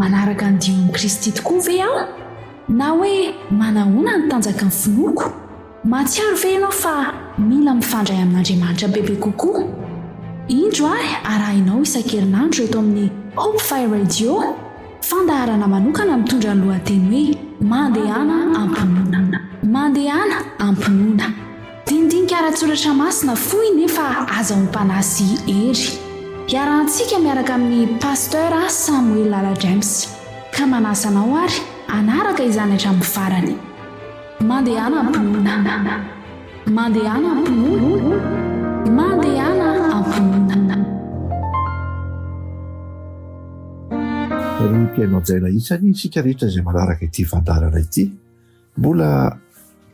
Manaraka ny dion'i Kristy tokoa ve aho? Na hoe Manahoana ny tanjaky ny finoako? Mahatsiaro ve ianao fa mila mifandray amin'Andriamanitra bebe kokoa? Indro ary arahinao isan-kerinandro eto amin'ny Hope Fire Radio, fandaharana manokana mitondra ny lohateny hoe Mandehana am-pinoana. Mandehana am-pinoana. Dinidinika ara-tsoratra masina fohy nefa azahoam-panahy sy hery. Iarahantsika miaraka amin'i Pasteur Samuel Lala James. Ka manasa anao ary hanaraka izany hatramin'ny farany. Mandehana am-pinoana. Mandehana am-pinoana. Mandehana am-pinoana. Ry mpihaino hajaina isany, isika rehetra izay manaraka ity fandaharana ity, mbola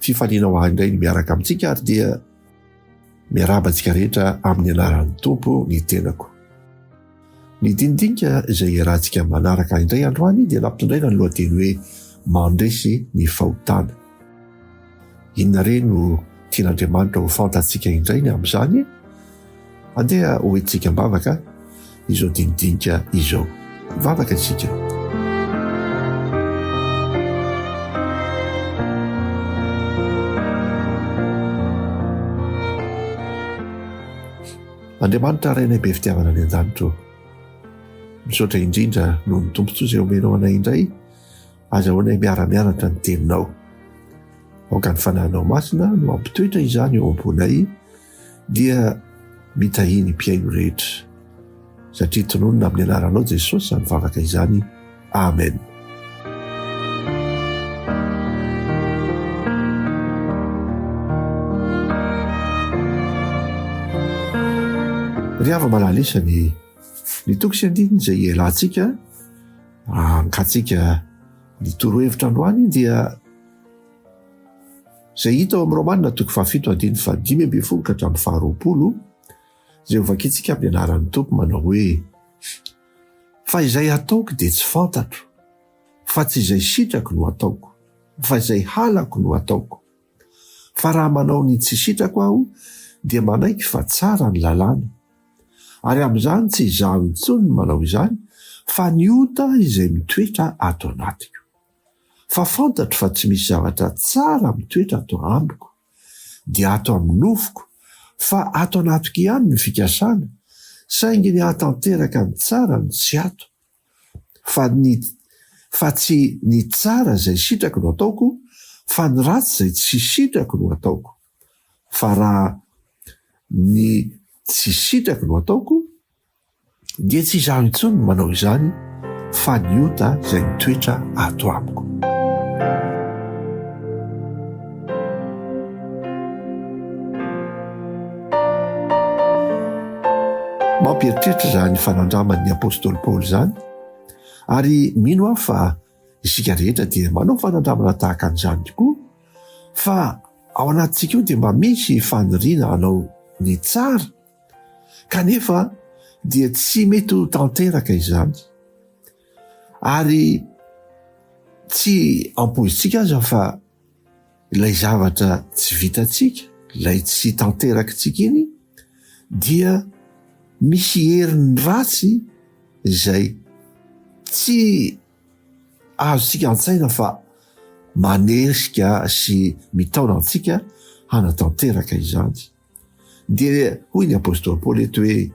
fifaliana ho ahy indray ny miaraka amintsika ary dia miarahaba antsika rehetra amin'ny anaran'ny Tompo ny tenako. Ny dinidinika izay iarahantsika manaraka indray androany dia nampitondraina ny lohateny hoe Mandresy ny fahotana. Inona re no tian'Andriamanitra ho fantatsika indray ny amin'izany? Andeha hoentintsika am-bavaka izao dinidinika izao. Vavaka isika. Andriamanitra Rainay be fitiavana any an-danitra ô, misaotra indrindra noho ny tombontsoa izay omenao anay indray, azahoanay miara-mianatra ny teninao. Aoka ny fanahinao masina no hampitoetra izany eo am-ponay, dia mitahia ny mpihaino rehetra. Satria tononina amin'ny anaranao Jesosy izany vavaka izany. Amen. Ry hava-malala isany, ny toko sy andininy izay ialantsika ankatsika ny torohevitra androany dia izay hita ao amin'ny Romana toko fahafito andininy fahadimy ambin'ny folo ka hatramin'ny faharoapolo izay hovakintsika amin'ny anaran'ny Tompo manao hoe Fa izay ataoko dia tsy fantatro, fa tsy izay sitrako no ataoko, fa izay halako no ataoko. Fa raha manao ny tsy sitrako aho, dia manaiky fa tsara ny lalàna. Ary amin'izany tsy izaho intsony no manao izany, fa ny ota izay mitoetra ato anatiko. Fa fantatro fa tsy misy zavatra tsara mitoetra ato amiko, dia ato amin'ny nofoko, fa ato anatiko ihany ny fikasana, saingy ny hahatanteraka ny tsara no tsy ato. Fa ny fa tsy ny tsara izay sitrako no ataoko, fa ny ratsy izay tsy sitrako no ataoko. Fa raha ny tsy sitrako no ataoko, Dia tsy izaho intsony no manao izany fa ny ota izay mitoetra ato amiko. Mampieritreritra izany fanandraman'ny apostoly Paoly izany, ary mino aho fa isika rehetra dia manao fanandramana tahaka an'izany tokoa, fa ao anatintsika ao dia mba misy faniriana hanao ny tsara, Kanefa dia tsy mety ho tanteraka izany. Ary tsy ampoizintsika aza fa ilay zavatra tsy vitantsika, ilay tsy tanterakitsika iny dia misy heriny ratsy izay tsy azontsika an-tsaina fa manerika sy mitaona antsika hanatanteraka izany. Dia hoy ny apostoly Paoly eto hoe,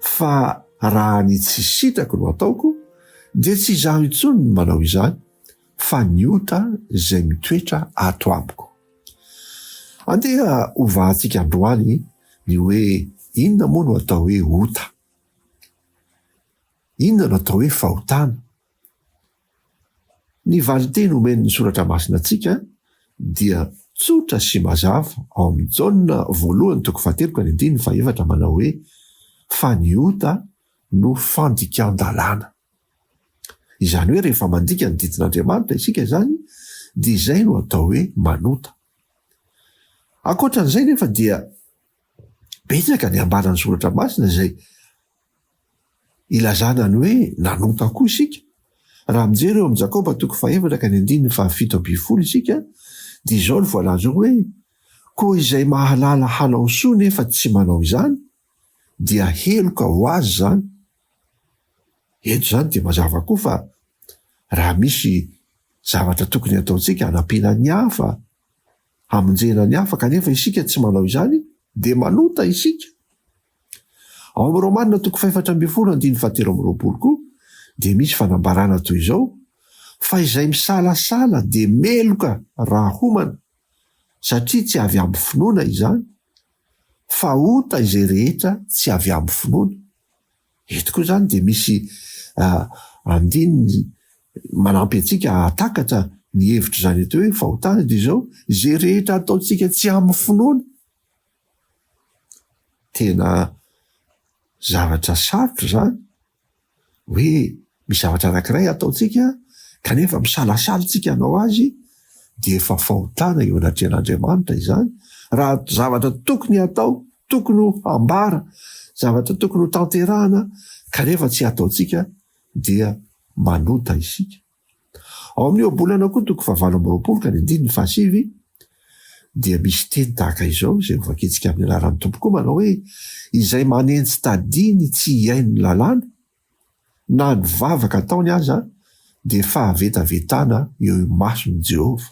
Fa raha ny tsy sitrako no ataoko, dia tsy izaho intsony no manao izany, fa ny ota izay mitoetra ato amiko. Andeha hovahantsika androany ny hoe inona moa no atao hoe ota? Inona no atao hoe fahotana? Ny valinteny omen'ny Soratra Masina antsika dia tsotra sy mazava ao amin'ny Jaona voalohany toko fahatelo ka ny andininy fahefatra manao hoe, Fa ny ota no fandikan-dalàna. Izany hoe rehefa mandika ny didin'Andriamanitra isika izany dia izay no atao hoe manota. Ankoatra an'izay nefa dia betsaka ny ambaran'ny Soratra Masina izay Ilazana ny hoe nanota koa isika. Raha mijery eo amin'i Jakoba toko fahefatra ka ny andininy fahafito ambin'ny folo isika, dia izao no voalaza eo hoe, Koa izay mahalala hanao soa nefa tsy manao izany, dia heloka ho azy izany. Eto izany dia mazava koa fa Raha misy zavatra tokony hataontsika hanampiana ny hafa, hamonjena ny hafa kanefa isika tsy manao izany dia manota isika. Ao amin'ny Romana toko fahefatra ambinifolo andininy fahatelo amby roapolo koa dia misy fanambarana toy izao, Fa izay misalasala dia meloka raha homana, satria tsy avy amin'ny finoana izany, fa ota izay rehetra tsy avy amin'ny finoana. Eto koa izany dia misy andininy manampy antsika hahatakatra ny hevitr'izany atao hoe fahotana dia izao, izay rehetra ataontsika tsy amin'ny finoana. Tena zavatra sarotra izany hoe misy zavatra anankiray ataontsika kanefa misalasala isika hanao azy dia efa fahotana eo anatrehan'Andriamanitra izany. Raha zavatra tokony hatao, tokony ho ambara, zavatra tokony ho tanterahana kanefa tsy ataontsika dia manota isika. Ao amin'ny Ohabolana koa toko fahavalo amby roapolo ka ny andininy fahasivy dia misy teny tahaka izao izay hovakintsika amin'ny anaran'ny Tompo koa manao hoe izay manenji-tadiny tsy hihaino ny lalàna na ny vavaka ataony aza dia fahavetavetana eo imason'i Jehovah.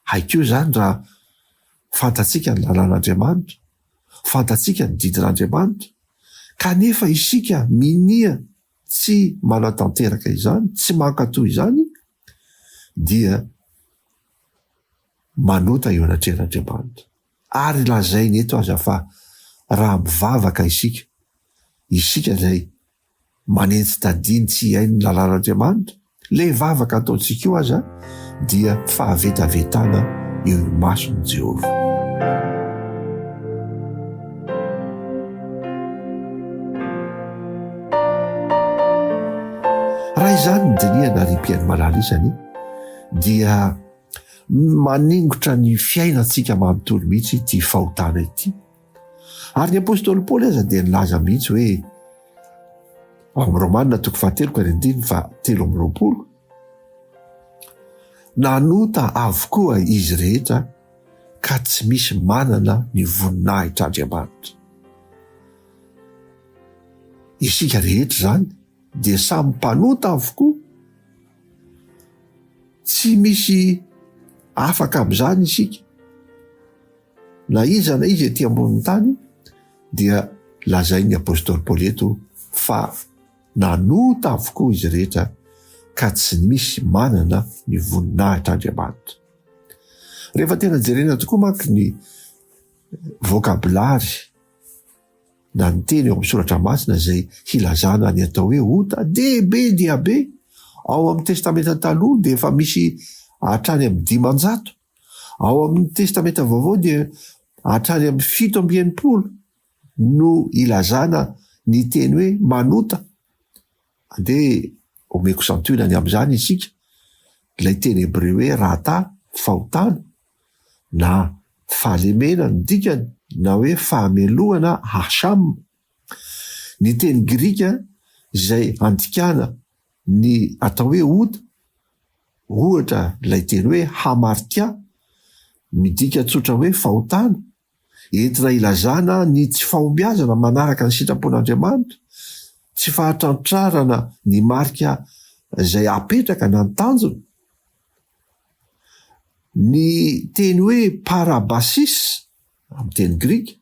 Hay koa izany raha fantatsika ny lalàn'Andriamanitra, fantatsika ny didin'Andriamanitra, kanefa isika minia tsy manatanteraka izany, tsy mankatò izany, dia manota eo anatrehan'Andriamanitra. Ary lazainy eto aza fa raha mivavaka isika, isika izay manenji-tadiny tsy hihaino ny lalàn'Andriamanitra, ilay vavaka ataontsika io aza dia fahavetavetana eo imason'i Jehovah. Raha izany no dinihana ry mpihaino malala isany dia maningotra ny fiainantsika manontolo mihitsy ity fahotana ity. Ary ny apostoly Paoly aza dia nilaza mihitsy hoe ao amin'ny Romana toko fahatelo ka ny andininy fahatelo amby roapolo, nanota avokoa izy rehetra ka tsy misy manana ny voninahitr'Andriamanitra. Isika rehetra izany dia samy mpanota avokoa. Tsy misy afaka amin'izany isika. Na iza na iza ety ambonin'ny tany dia lazain'ny apostoly Paoly eto fa nanota avokoa izy rehetra ka tsy misy manana ny voninahitr'Andriamanitra. Rehefa tena jerena tokoa manko ny vokabolary na ny teny eo amin'ny soratra masina izay hilazana ny atao hoe ota dia be dia be. Ao amin'ny Testamenta Taloha dia efa misy hatrany amin'ny 500. Ao amin'ny Testamenta Vaovao dia hatrany amin'ny 67 no ilazana ny teny hoe manota. Andeha omeko santionany amin'izany isika, ilay teny hebreo hoe rata, fahotana, na fahalemena no dikany, na hoe fahamelohana, hasham. Ny teny grika izay andikana ny atao hoe ota, ohatra ilay teny hoe hamartia, midika tsotra hoe fahotana, entina ilazana ny tsy fahombiazana manaraka ny sitrapon'Andriamanitra, tsy fahatrantrarana ny marika izay apetraka na ny tanjona. Ny teny hoe parabasis amin'ny teny grika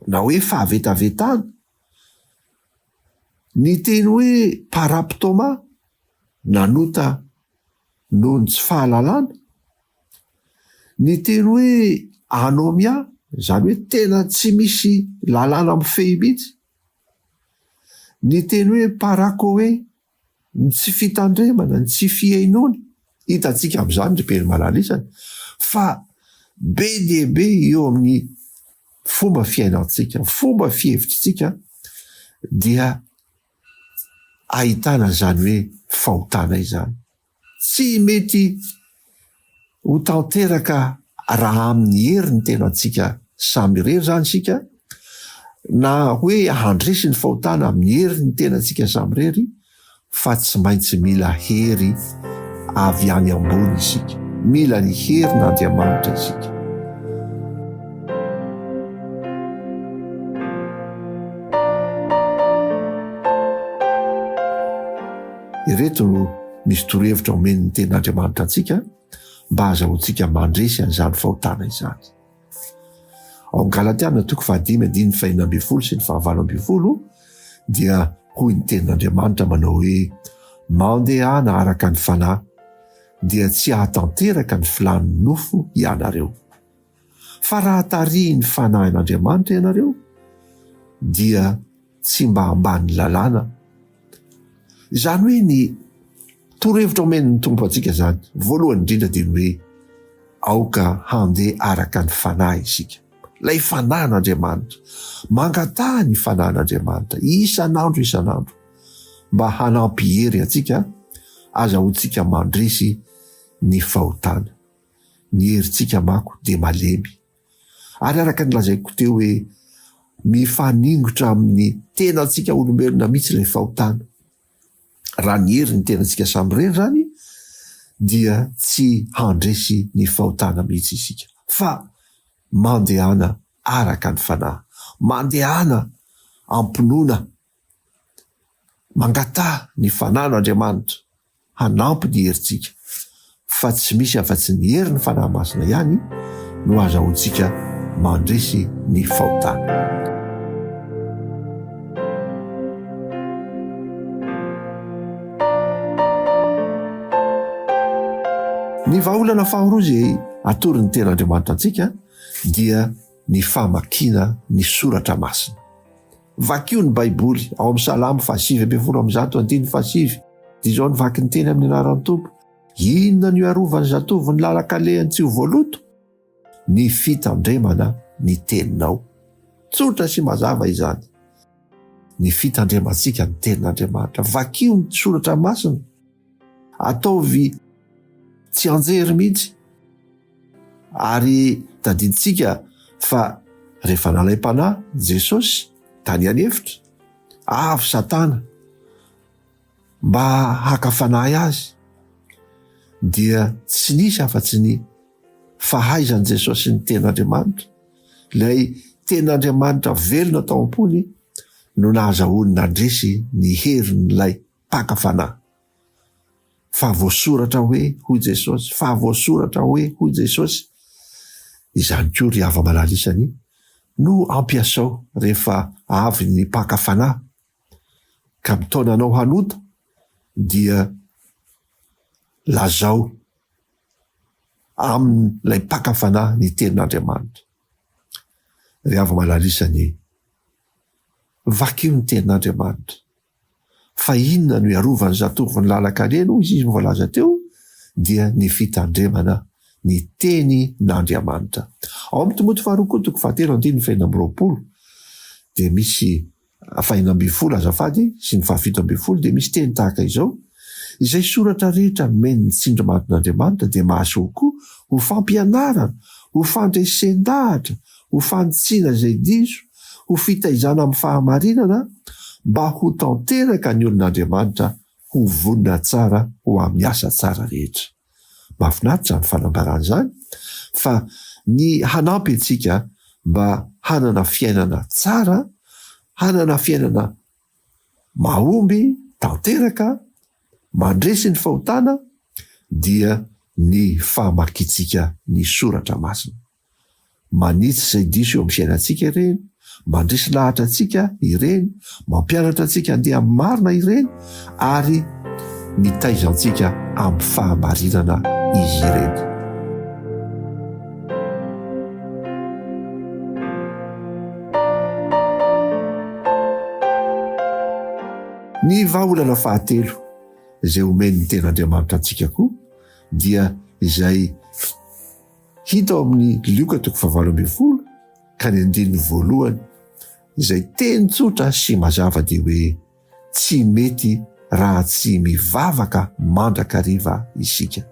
na hoe fahavetavetana, ny teny hoe paraptoma nanota noho ny tsy fahalalana, ny teny hoe anomia izany hoe tena tsy misy lalàna mifehy mihitsy, ny teny hoe parakoe ny tsy fitandremana, ny tsy fihainoana, hitantsika amin'izany ry Père Malala isany fa be dia be eo amin'ny fomba fiainantsika, fomba fihevitritsika dia ahitana izany hoe fahotana izany. Tsy mety ho tanteraka raha amin'ny herin'ny tenantsika samy irery izany isika, na hoe handresy ny fahotana amin'ny herin'ny tenantsika samy irery, fa tsy maintsy mila hery avy any ambony isika. Mila ny herin'Andriamanitra isika. Ireto no. Misy torohevitra omen'ny Tenin'Andriamanitra antsika mba hahazahoantsika mandresy an'izany fahotana izany. Ao amin'ny Galatiana toko fahadimy andininy fahenina ambin'ny folo sy ny fahavalo ambin'ny folo dia hoy ny Tenin'Andriamanitra manao hoe, Mandehana araka ny Fanahy, dia tsy hahatanteraka ny filàn'ny nofo ianareo. Fa raha tarihin'ny Fanahin'Andriamanitra ianareo, dia tsy mba ambany lalàna. Izany hoe ny torohevitra omen'ny Tompo antsika izany, voalohany indrindra dia ny hoe aoka handeha araka ny Fanahy isika. Ilay Fanahin'Andriamanitra. Mangataha ny Fanahin'Andriamanitra isan'andro isan'andro mba hanampy hery antsika azahoantsika mandresy ny fahotana. Ny herintsika manko dia malemy. Ary araka ny lazaiko teo hoe mifaningotra amin'ny tenantsika olombelona mihitsy ilay fahotana. Raha ny herin'ny tenantsika samirery izany dia tsy handresy ny fahotana mihitsy isika. Fa mandehana araka ny Fanahy. Mandehana am-pinoana. Mangataha ny Fanahin'Andriamanitra hanampy ny herintsika, fa tsy misy afa-tsy ny herin'ny Fanahy Masina ihany no azahoantsika mandresy ny fahotana. Ny vahaolana faharoa izay atoron'ny Tenin'Andriamanitra antsika dia ny famakiana ny Soratra Masina. Vakio ny Baiboly, ao amin'ny Salamo faha-119 andininy fahasivy, dia izao ny vaky ny teny amin'ny anaran'ny Tompo, Inona no iarovan'ny zatovo ny lalan-kalehany tsy ho voaloto? Ny fitandremana ny teninao. Tsotra sy mazava izany. Ny fitandremantsika ny tenin'Andriamanitra. Vakio ny soratra masina. Ataovy tsianjery mihitsy. Ary tadidintsika fa rehefa nalaim-panahy Jesosy tany an'efitra, avy Satana mba haka fanahy azy, dia tsy nisy afa-tsy ny fahaizan'i Jesosy ny Tenin'Andriamanitra, ilay Tenin'Andriamanitra velona tao am-pony no nahazahoany nandresy ny herin'ilay mpaka fanahy. Fa voasoratra hoe, hoy Jesosy, fa voasoratra hoe, hoy Jesosy. Izany koa ry hava-malala isany no ampiasao rehefa avy ny mpaka fanahy ka mitaona anao hanota dia lazao amin'ilay mpaka fanahy ny tenin'Andriamanitra. Ry hava-malala isany, vakio ny tenin'Andriamanitra. Fa inona no iarovan'ny zatovo ny lalan-karena hoy izy voalaza teo dia ny fitandremana ny tenin'Andriamanitra. Ao amin'ny Timoty faharoa koa toko fahatelo andininy fahenina amby roapolo dia misy fahenina ambin'ny folo azafady sy ny fahafito ambin'ny folo dia misy teny tahaka izao, Izay soratra rehetra nomen'ny tsindrimandrin'Andriamanitra dia mahasoa koa ho fampianarana, ho fandresen-dahatra, ho fanitsiana izay diso, ho fitaizana amin'ny fahamarinana, mba ho tanteraka ny olon'Andriamanitra ho vonona tsara ho amin'ny asa tsara rehetra. Mahafinaritra izany fanambarana izany fa ny hanampy antsika mba hanana fiainana tsara, hanana fiainana mahomby tanteraka, mandresy ny fahotana dia ny famakiantsika ny soratra masina. Manitsy izay diso eo amin'ny fiainantsika ireny, mandresy lahatra antsika ireny, mampianatra antsika handeha amin'ny marina ireny, ary mitaiza antsika amin'ny fahamarinana izy ireny. Ny vahaolana fahatelo izay omen'ny Tenin'Andriamanitra antsika koa dia izay Hita ao amin'ny Lioka toko fahavalo ambin'ny folo ka ny andininy voalohany izay teny tsotra sy mazava dia hoe tsy mety raha tsy mivavaka mandrakariva isika.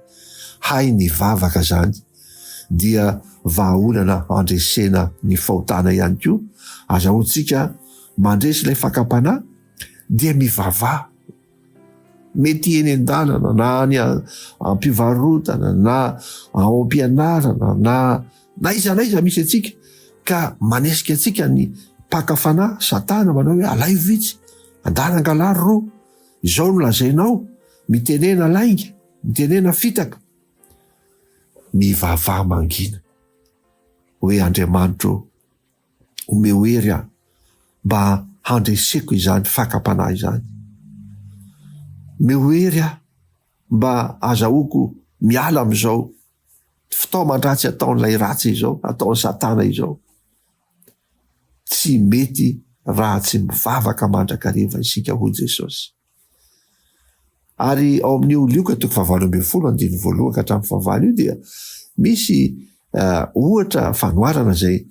Hay ny vavaka izany dia vahaolana handresena ny fahotana ihany koa, azahoantsika mandresy ilay fakam-panahy dia mivavaha. Mety eny an-dalana na any am-pivarotana na ao am-pianarana na n'aiza n'aiza misy antsika ka manesika antsika ny mpaka fanahy, satana, manao hoe alaivo itsy, andana angalaro ro, izao no lazainao. Mitenena lainga, mitenena fitaka. Mivavaha mangina hoe Andriamanitra ô, omeo hery aho mba handreseko izany fakam-panahy izany. Omeo hery aho mba azahoako miala amin'izao fitaoman-dratsy ataon'ilay ratsy izao, ataon'i Satana izao. Tsy mety raha tsy mivavaka mandrakariva isika, hoy Jesosy. Ary ao amin'io Lioka toko fahavalo ambin'ny folo andininy voalohany ka hatramin'ny fahavalo io dia misy ohatra fanoharana izay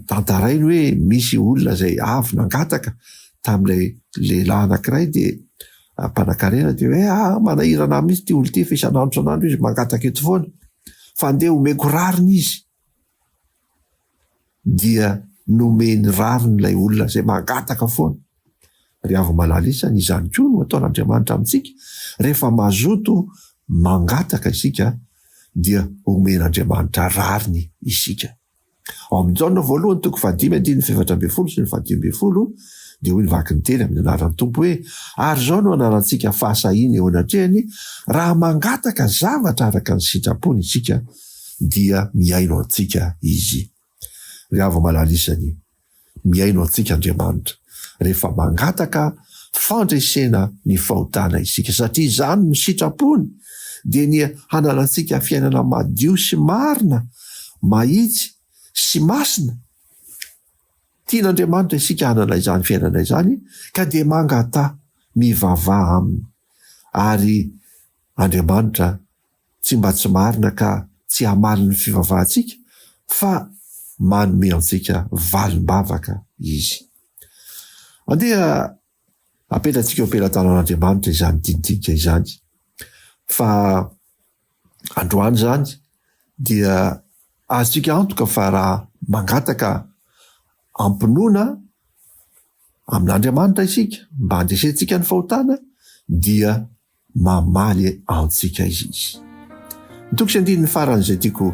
tantarainy hoe misy olona izay avy nangataka tamin'ilay lehilahy anankiray dia mpanankarena dia hoe ah manahirana ahy mihitsy ity olona ity fa isan'andro isan'andro izy mangataka eto foana fa andeha omeko rariny izy dia nomeny rariny ilay olona izay mangataka foana. Ry hava-malala isany, izany koa no ataon'Andriamanitra amintsika, rehefa mazoto mangataka isika dia omen'Andriamanitra rariny isika. Ao amin'ny Jaona voalohany toko fahadimy andininy fahefatra ambin'ny folo sy ny fahadimy ambin'ny folo dia hoy ny vaky ny teny amin'ny anaran'ny Tompo hoe, Ary izao no ananantsika fahasahiana eo anatrehany, raha mangataka zavatra araka ny sitrapony isika, dia mihaino antsika Izy. Ry hava-malala isany, mihaino antsika Andriamanitra rehefa mangataka fandresena ny fahotana isika, satria izany no sitrapony, dia ny hananantsika fiainana madio sy marina, mahitsy sy masina. Tian'Andriamanitra isika hanana izany fiainana izany, ka dia mangataha, mivavaha Aminy. Ary Andriamanitra tsy mba tsy marina ka tsy hamaly ny fivavahantsika fa manome antsika valim-bavaka Izy. Andeha apetratsika eo am-pelatanan'Andriamanitra izany dinidinika izany fa androany izany dia azontsika antoka fa raha mangataka am-pinoana amin'Andriamanitra isika mba handresentsika ny fahotana dia mamaly antsika Izy. Ny toko sy andininy farany izay tiako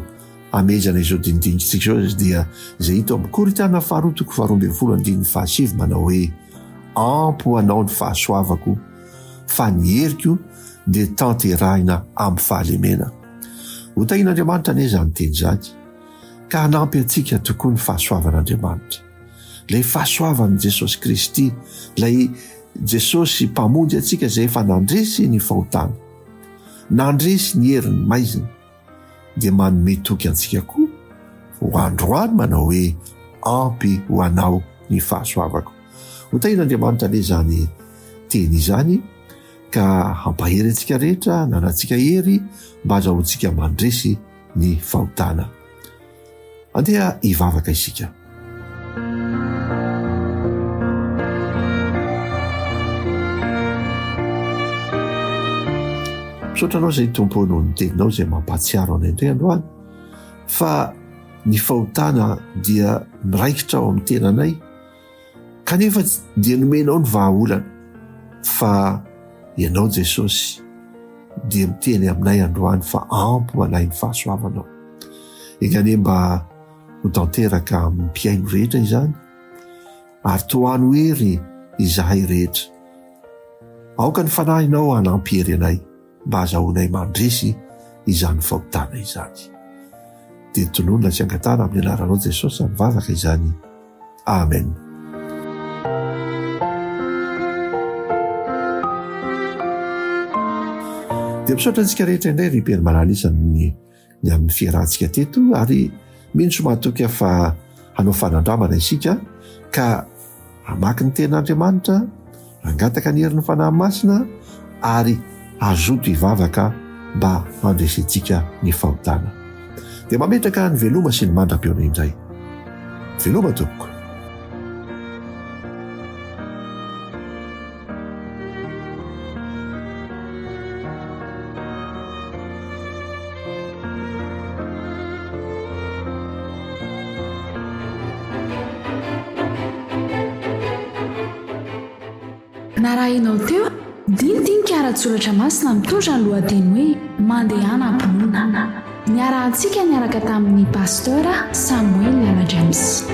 hamehezana izao dinidinikitsika izao dia izay hita ao amin'ny Korintiana faharoa toko faharoa ambin'ny folo andininy fahasivy manao hoe Ampy ho anao ny fahasoavako fa ny heriko dia tanterahina amin'ny fahalemena. Ho tahian'Andriamanitra anie izany teny izany ka hanampy antsika tokoa ny fahasoavan'Andriamanitra. Ilay fahasoavan'i Jesosy Kristy, ilay Jesosy Mpamonjy antsika izay efa nandresy ny fahotana, nandresy ny herin'ny maizina, dia manome toky antsika koa ho androany manao hoe ampy ho anao ny fahasoavako. Ho tahian'Andriamanitra anie izany teny izany ka hampahery antsika rehetra, hananantsika hery mba hazahoantsika mandresy ny fahotana. Andeha hivavaka isika. Misaotra anao izay Tompo noho ny teninao izay mampahatsiaro anay indray androany fa ny fahotana dia miraikitra ao amin'ny tenanay Kanefa dia nomenao ny vahaolana fa Ianao Jesosy dia miteny aminay androany fa ampy ho anay ny fahasoavanao. Enga anie mba ho tanteraka amin'ny mpihaino rehetra izany ary tohano hery izahay rehetra. Aoka ny Fanahinao hanampy hery anay. mba hazahoanay mandresy izany fahotana izany. Dia tononina sy angatahana amin'ny anaranao Jesosy izany vavaka izany. Amen. Dia misaotra antsika rehetra indray ry Mpihaino malala isany ny amin'ny fiarahantsika teto ary mino sy mahatoky aho fa hanao fanandramana isika ka hamaky ny tenin'Andriamanitra, hangataka ny herin'ny Fanahy Masina ary hazoto hivavaka mba handresentsika ny fahotana. Dia mametraka ny veloma sy ny mandra-pihaona indray. Veloma tompoko. Narahinao teo, dinidinika ara-tsoratra masina mitondra ny lohateny hoe Mandehana am-pinoana. Niarahantsika niaraka tamin'ny Pasteur Samuel James.